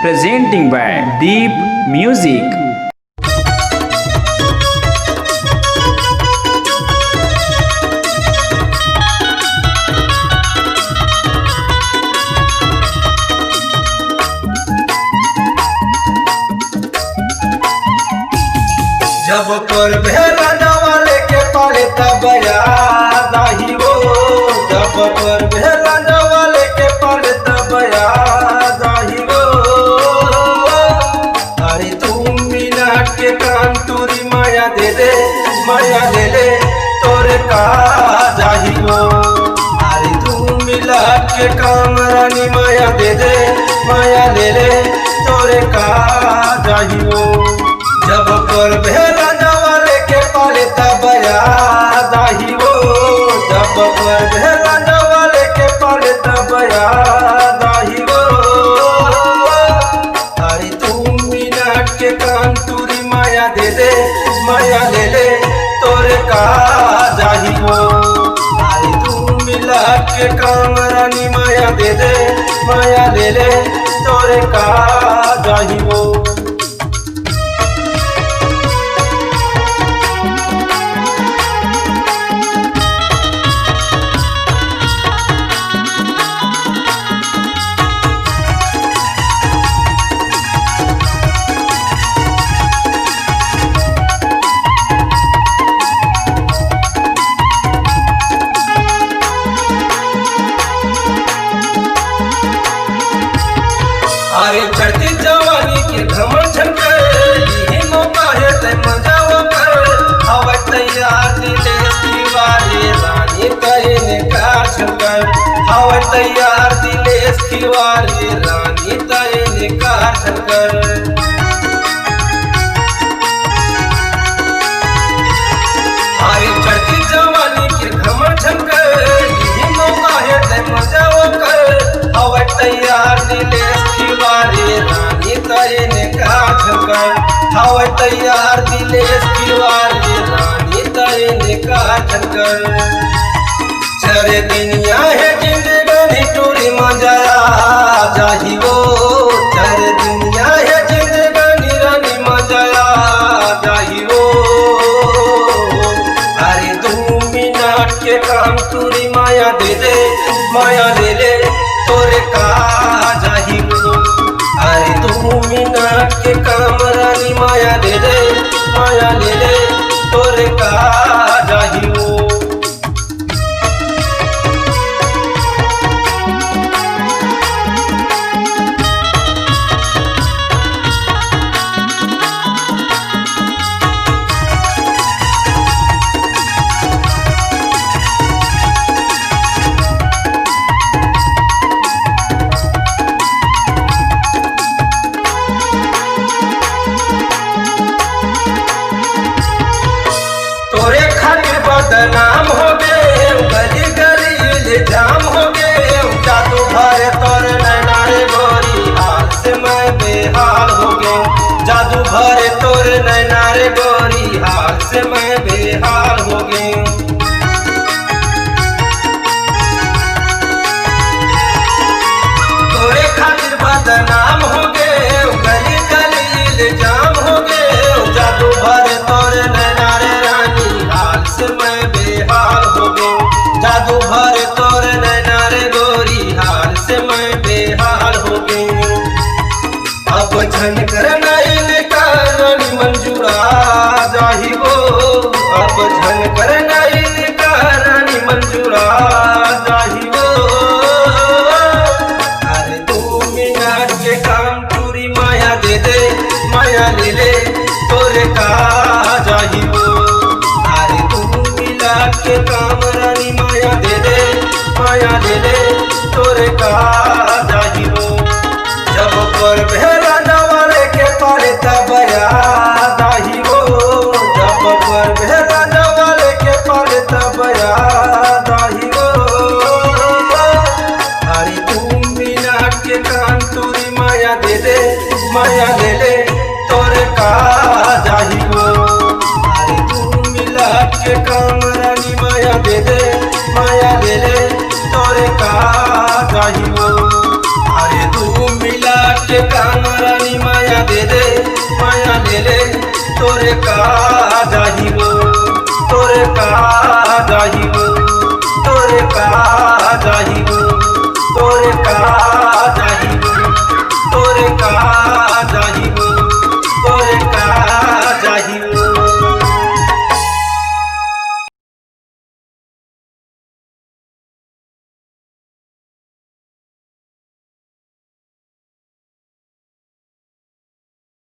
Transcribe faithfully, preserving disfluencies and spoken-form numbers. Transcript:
Presenting by Deep Music। जब तोर भेला नवा लेके पड़े तब याद आही वो, जब तोर भेला नवा लेके पड़े तब याद आही वो। अरे दू मिनट के काम टूरी माया दे दे, माया ले ले, तोरे का जाही वो। अरे दू मिनट के काम रानी माया दे दे, माया ले ले, तोरे का जाही वो। जब तोर भेला नवा लेके पड़े तब याद आही वो, जब तोर भेला नवा लेके पड़े तब याद आही वो। अरे दू मिनट के काम टूरी माया दे दे, माया ले ले, तोरे का जाही वो। अरे दू मिनट के काम रानी माया दे दे, माया ले ले, तोरे का जाही वो। अरे चढ़ती जवानी के घमंड झन कर, इही मौका हे ते मजा वो कर। हवय तैयार दिलेश तिवारी रानी तैने का झन कर, हवय तैयार दिलेश तिवारी रानी तैने का झन कर। अरे चढ़ती जवानी के घमंड झन कर, इही मौका हे ते मजा वो कर। हवय तैयार दिलेश तिवारी रानी तैने का झन कर, हवय तैयार दिलेश तिवारी रानी तैने का झन कर। चार दिन हे जिंदगानी टूरी मजा आ जाही वो, चार दिन हे जिंदगानी रानी मजा आ जाही वो। अरे दू मिनट के काम टूरी माया दे दे, माया ले ले, तोरे का जाही वो। अरे दू मिनट के काम रानी माया दे दे, माया ले ले, तोरे का जाही वो। तोरे खातिर बदनाम हो गे, गली गली इल्जाम हो गे। जादू भरे तोर नैना रे गोरी, हाल से मैं बेहाल हो गे। जादू भरे तोर नैना रे गोरी, हाल से मैं बेहाल हो गे। तोरे खातिर बदनाम हो गे, गली गली इल्जाम हो गे। जादू भरे तोर नैना रे रानी, हाल से मैं बेहाल हो गे। जादू भरे तोर नैना रे गोरी, हाल से मैं बेहाल हो गे। अब झन कर नैन का रानी मंजूरा जाही वो, अब झन कर नैन का रानी मंजूरा जाही वो। अरे दू मिनट के काम टूरी माया दे दे, माया ले ले, तोरे का जाही वो। अरे दू मिनट के काम रानी माया दे दे, माया ले ले, तोरे का जाही वो। जब पर भेला नवा लेके पड़े तब याद आही वो, जब पर भेला नवा लेके पड़े तब याद आही वो। अरे दू मिनट के काम टूरी माया दे दे, माया ले ले, तोरे का जाही वो। अरे दू मिनट के काम रानी माया दे दे, माया ले ले, तोरे का जाही वो। अरे दू मिनट के रानी माया दे दे, माया ले ले, तोरे का जाही वो, तोरे का